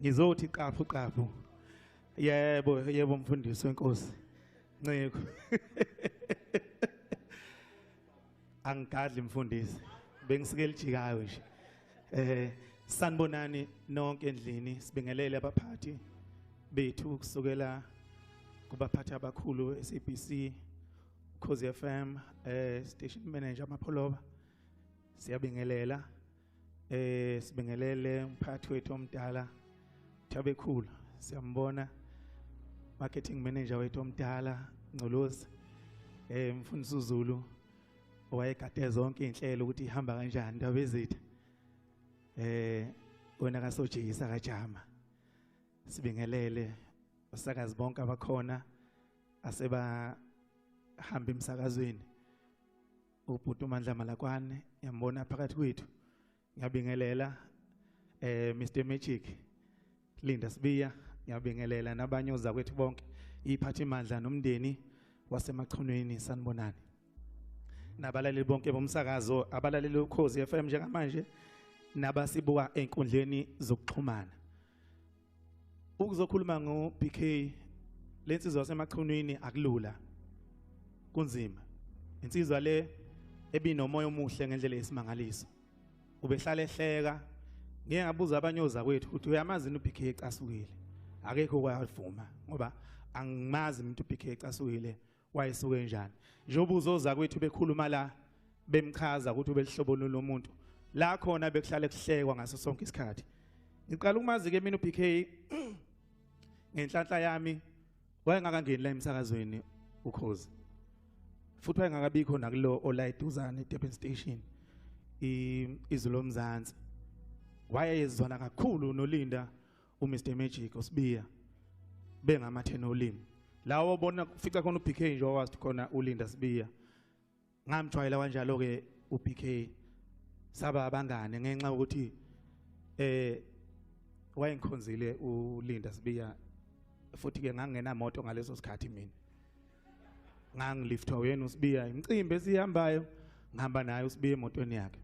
Ngizothi qaphu qaphu. Yebo, yebo mfundisi wenkosi. Nceko. Angigadli mfundisi. Bengisike elijikayo nje. Sanibonani nonke endlini, sibingelele abaphathi bethu kusukela kubaphathi abakhulu SABC, Ukhozi FM, station manager Mapholoba. Siyabingelela. Sibingelele umphathi wethu omdala Thabekhulu, siyambona marketing manager wethu omdala Ngcolosi, mfundisi uZulu owayegade zonke inhlelo ukuthi ihamba kanjani ndaba ezitha, wena kasojisa kaJama. Sibingelele osakazi bonke abakhona aseba hamba emsakazweni, ubhuti uMandla Malakwane ngiyambona phakathi kwethu, ngiyabingelela Mr Magic Linda Sibiya, ngiyabingelela nabanye ozakwethu bonke, iphathimandla nomndeni waseMachunwini, sanibonani. Nabalaleli bonke bomsakazo, abalaleli Ukhozi FM njengamanje nabasibuka enkundleni zokuxhumana. Ukuzokhuluma ngo BK lensizwa yaseMachunwini akulula, kunzima. Insizwa le ebinomoya omuhle ngendlela yesimangaliso, ubehlala ehleka. Ngeke ngabuza abanye ozakwethu ukuthi uyamazi yini uBK ecasukile, akekho kwavuma ngoba angimazi umuntu uBK ecasukile wayesuke njani. Njengoba uzozakwethu bekhuluma la bemchaza ukuthi ubelihlobo lomuntu la khona bekuhlale kuhlekwa ngaso sonke isikhathi. Ngiqala ukumazi ke mina uBK ngenhlanhla yami, wayengakangeni la emsakazweni Ukhozi, futhi wayengakabikho nakulo olayiduzane eDurban Station Izwi Lomzansi. Wayezwana kakhulu noLinda uMr Magic uSibiya, bengamathena olimi. Lawo bona kufica khona uBK nje wazi khona uLinda Sibiya. Ngamjwayela kanjalo ke uBK, saba abangane ngenxa yokuthi wayengikhonzile uLinda Sibiya, futhi ke ngangena moto ngaleso sikhathi mina ngangiliftwa uyena uSibiya, imicimbi esihambayo ngihamba naye uSibiya emotweni yakhe.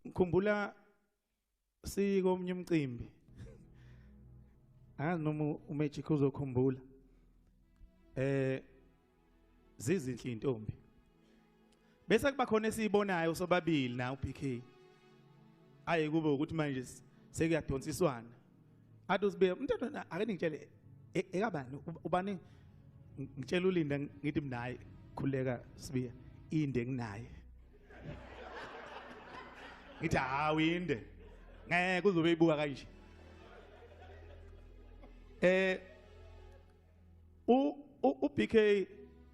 Ngikhumbula sikomnye umcimbi, angazi noma uMagic uzokhumbula, zizinhle intombi, bese kuba khona esiyibonayo sobabili na uBK, aye kube ukuthi manje sekuyadonsiswana. Athi uSibiya, umntwana ake ningitshele ekabani ubani, ngitshela uLinda ngithi mina hayi khuleka Sibiya, inde nginaye. Ngithi hawu inde, ngeke uzobe ibuka kanje. uBK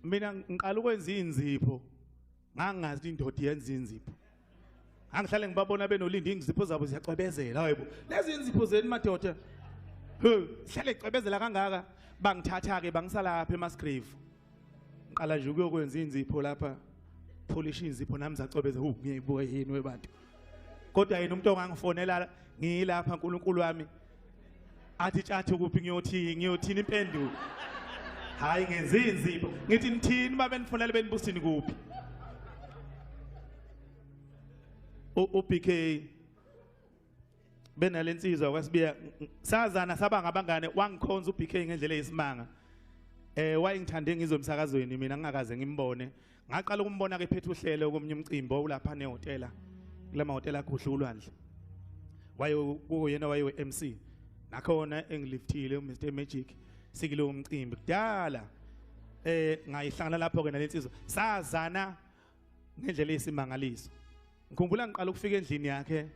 mina ngiqala ukwenza inzipho, ngangazi indoda yenza inzipho. Angihlale ngibabona benoLinda inzipho zabo ziyacwebezela. Hayibo, lezi inzipho zenu madoda, he, sihlale icwebezela kangaka. Bangithatha ke bangisala lapha eMasgrave, ngiqala nje ukuyokwenza inzipho lapha, polish inzipho nami zacwebeza. Hu, ngiyayibuka yini webantu. Kodwa yena umuntu ongangifonela ngilapha, uNkulunkulu wami, athi tshathi kuphi, ngiyothi ngiyothini impendulo? Hayi ngenza inzipho, ngithi nithini babe nifonela benibusini kuphi? uBK benalensizwa kwaSibiya, sazana saba ngabangane, wangikhonza uBK ngendlela eyisimanga. Wayengithande ngizwe emsakazweni mina ngingakaze ngimbone. Ngaqala ukumbona ke phethe uhlelo komnye umcimbi owulapha nehotela, kulama hotela agudla ulwandle, waye kuyena waye MC nakhona engiliftile uMr Magic sikulowo mcimbi kudala. Ngayihlangana lapho ke nalensizwa, sazana ngendlela eyisimangaliso. Ngikhumbula ngiqala ukufika endlini yakhe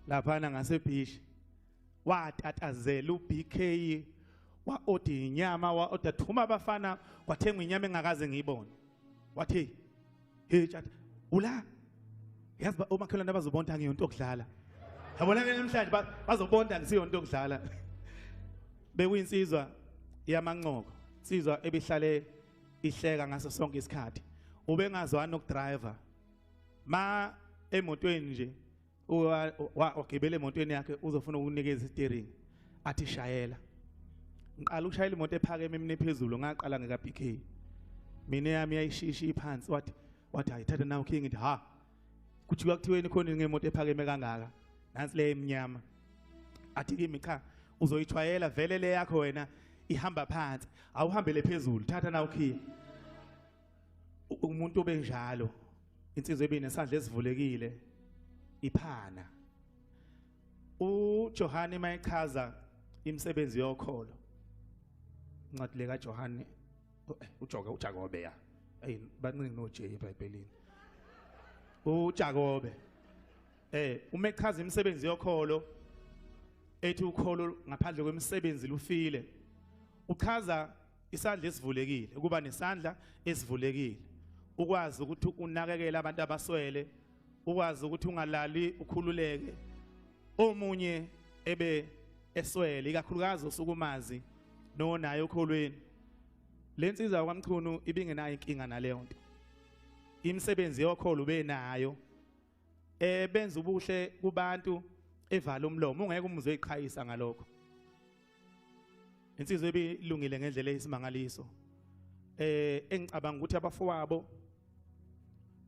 laphana ngasebeach, watatazela uBK, wa-order inyama, wa-order thuma abafana, kwathengwa inyama engakaze ngiyibone. Wathi hey chat, ula yazi omakhelwane abazobonda ngiyonto okudlala, yabona ke namhlanje bazobonda ngisiyonto okudlala. Bekuyinsizwa yamancoko, insizwa ebihlale ihleka ngaso sonke isikhathi. Ubengazwani nokudriver ma emotweni nje, wagibela emotweni yakhe uzofuna ukunikeza steering, athi shayela. Ngiqala ukushayela imoto ephakeme mina phezulu, ngaqala ngeka BK, mina yami yayishisha iphansi. Wathi hayi thatha nawo king, ngithi ha kuthiwa kuthiweni khona ngemoto ephakeme kangaka. Nansi le emnyama. Athi kimi cha, uzoyijwayela vele le yakho wena ihamba phansi, awuhambele phezulu, thatha na ukhiye. Umuntu obenjalo, insizwa ebinesandla esivulekile iphana. uJohane mayechaza imisebenzi yokholo, incwadi le kaJohane, uJakobe ya. Ey, baningi noJ eBhayibhelini. uJakobe uma echaza imisebenzi yokholo ethi ukholo ngaphandle kwemisebenzi lufile, uchaza isandla esivulekile, ukuba nesandla esivulekile, ukwazi ukuthi unakekele abantu abaswele, ukwazi ukuthi ungalali ukhululeke omunye ebe eswele, ikakhulukazi osukumazi nonaye okholweni. Lensizwa kwaMchunu ibingenayo inkinga naleyo nto, imisebenzi yokholo ubenayo, benza ubuhle kubantu evala umlomo, ungeke umuzwe eqhayisa ngalokho. Insizwa ebilungile ngendlela eyisimangaliso. Engicabanga ukuthi abafowabo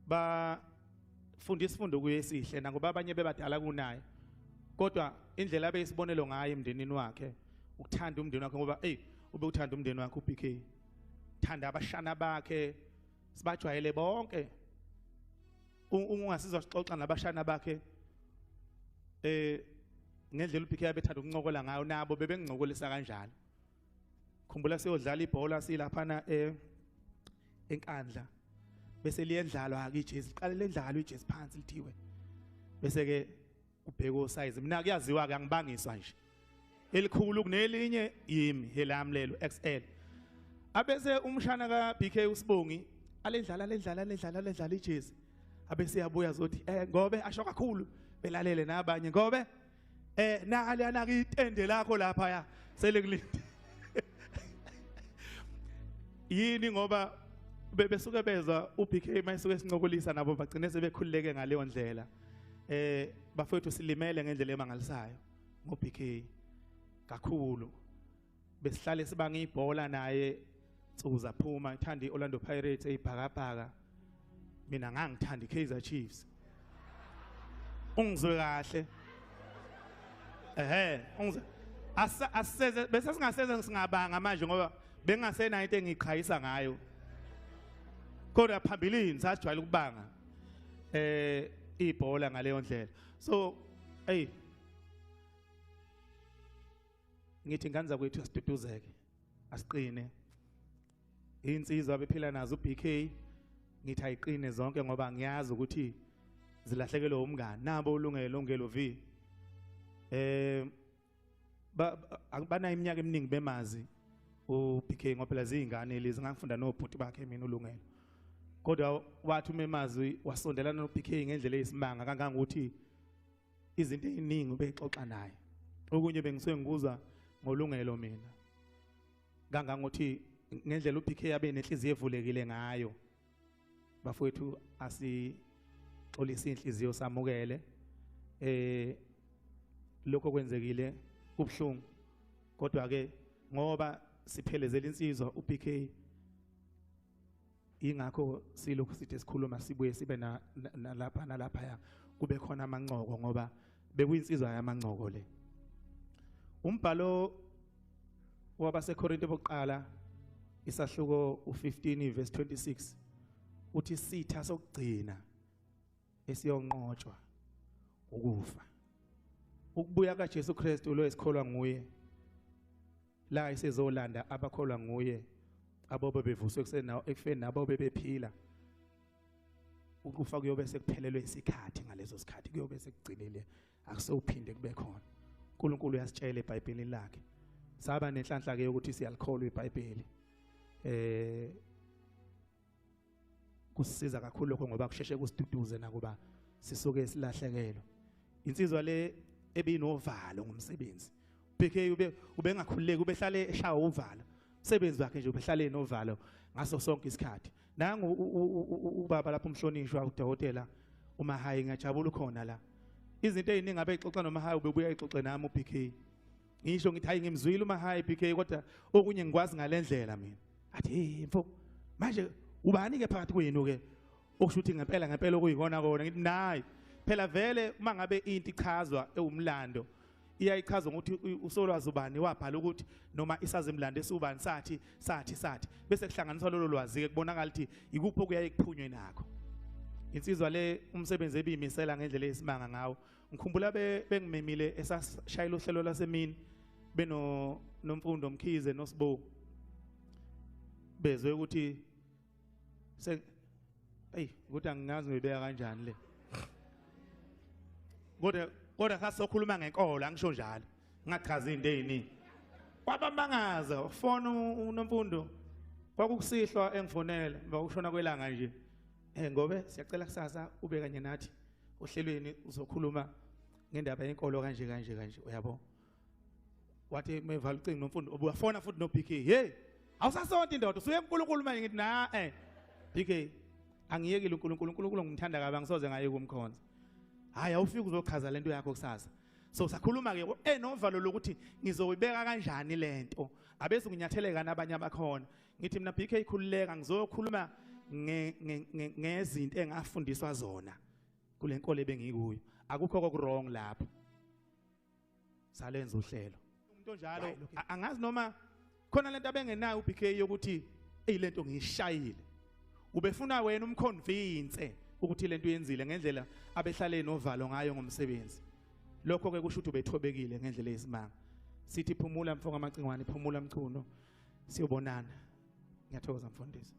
bafunda isifundo kuye esihle, nangoba abanye bebadala kunaye, kodwa indlela abeyisibonelo ngayo emndenini wakhe, ukuthanda umndeni wakhe, ngoba hey ube uthanda umndeni wakhe uBK, thanda abashana bakhe, sibajwayele bonke. Ungasizwa sixoxa nabashana bakhe ngendlela uBK abethanda ukuncokola ngayo, nabo bebengincokolisa kanjalo. Khumbula siyodlala ibhola silaphana eNkandla, bese liyendlalwa ke ijezi, liqale lendlalwa ijezi phansi lithiwe, bese ke ubheka usize. Mina kuyaziwa ke angibangiswa nje, elikhulu kunelinye yimi elami lelo XL. Abese umshana ka BK uSibongi alendlala lendlala lendlala lendlala ijezi, abese yabuya zothi ngobe asho kakhulu, belalele nabanye ngobe naliyana ke itende lakho lapha ya selekulinde. Yini ngoba besuke bezwa uBK mayisuke sincokolisa nabo bagcine sebekhululeke ngaleyo ndlela. Bafowethu silimele ngendlela emangalisayo ngoBK kakhulu. Besihlale sibanga ibhola naye nsuku zaphuma, ithanda iOrlando Pirates eyibhakabhaka, mina ngangithanda iKaizer Chiefs. Ungizwe kahle? Ungizwe. Aseze bese singaseze singabanga manje ngoba bengasenayo into engiqhayisa ngayo. Kodwa phambilini sasijwayele ukubanga ibhola ngaleyo ndlela. So hey, ngithi ingane zakwethu asiduduzeke, asiqine. Insizwa abephila nazo uBK ngithi ayiqine zonke, ngoba ngiyazi ukuthi zilahlekelwe umngani nabo uLungelo Lungelo V. Banayo iminyaka eminingi bemazi uBK, ngoba phela ziyingane lezi, ngangifunda nobhuti bakhe mina uLungelo. Kodwa wathi umemazi wasondelana noBK ngendlela eyisimanga kangangokuthi izinto eziningi ubexoxa naye. Okunye bengisuke ngikuzwa ngoLungelo mina, kangangokuthi ngendlela uBK abe nenhliziyo evulekile ngayo. Bafowethu asixolise inhliziyo samukele lokho kwenzekile, kubhlungu, kodwa ke ngoba siphelezela insizwa uBK, ingakho silokhu sithi sikhuluma sibuye sibe nalapha nalapha kube khona amancoko, ngoba bekuyinsizwa yamancoko le. Umbhalo wabaseKorinte bokuqala isahluko u15 verse 26 uthi sitha sokugcina esiyonqotshwa ukufa. Ukubuya kaJesu Kristu lo esikholwa nguye, la esizolanda abakholwa nguye, abobe bevuswe kusenawo ekufeni nabo bebephila, ukufa kuyobe sekuphelelwe isikhathi. Ngaleso sikhathi kuyobe sekugcinile, akusewuphinde kube khona. uNkulunkulu uyasitshela eBhayibhelini lakhe. Saba nenhlanhla ke ukuthi siyalikholwa iBhayibheli. Kusisiza kakhulu lokho ngoba kusheshe kusiduduze nakuba sisuke silahlekelwe. Insizwa le ebinovalo ngomsebenzi, BK ubengakhululeki, ubehlale eshaya uvalo. Umsebenzi wakhe nje ubehlale enovalo ngaso sonke isikhathi. Nangu ubaba lapho umhlonishwa udokotela uMahayi, ngiyajabula ukhona la. Izinto eziningi abexoxa noMahayi ubebuya exoxe nami uBK. Ngisho ngithi hayi ngimzwile uMahayi BK, kodwa okunye ngikwazi ngalendlela mina. Athi hey mfo, manje ubani ke phakathi kwenu ke okusho ukuthi ngempela ngempela okuyikona kona? Ngithi nayi Phela vele uma ngabe into ichazwa ewumlando iyayichaza ngokuthi usolwazi ubani wabhala ukuthi noma isazimlando esubani sathi sathi sathi, bese kuhlanganiswa lolo lwazi ke kubonakala ukuthi ikuphi okuyaye kuphunywe nakho. Insizwa le umsebenzi ebiyimisela ngendlela eyisimanga ngawo. Ngikhumbula bengimemile esashayela uhlelo lasemini beno Nomfundo Mkhize noSibu, bezwe ukuthi ey ukuthi angingazi ngibeka kanjani le, kodwa sasokhuluma ngenkolo, angisho njalo, ngachaza into eziningi. Kwabamangaza ufona uNomfundo, kwakukusihlwa engifonela emva kokushona kwelanga nje, ngobe siyacela kusasa ube kanye nathi ohlelweni, uzokhuluma ngendaba yenkolo kanje kanje kanje, uyabo. Wathi mevala ucingo Nomfundo, ubuyafona futhi no BK, hey awusasonto indoda, usuye kuNkulunkulu manje. Ngithi na BK, angiyekile uNkulunkulu, uNkulunkulu ngimthanda kabi, angisoze ngaye kumkhonza. Hayi awufiki uzochaza lento yakho kusasa. So sakhuluma ke novalo lokuthi ngizoyibeka kanjani lento, abese nginyatheleka nabanye abakhona. Ngithi mina BK khululeka, ngizokhuluma ngezinto engafundiswa zona kule nkolo ebengikuyo, akukho koku-wrong lapho. Salenza uhlelo. Umuntu onjalo angazi noma khona lento abengenayo uBK yokuthi ey lento ngiyishayile, ubefuna wena umconvince ukuthi lento uyenzile ngendlela abehlale novalo ngayo ngomsebenzi. Lokho ke kusho ukuthi ubethobekile ngendlela eyisimanga. Sithi phumula mfo kaMacingwane, phumula Mchunu, siyobonana. Ngiyathokoza mfundisi.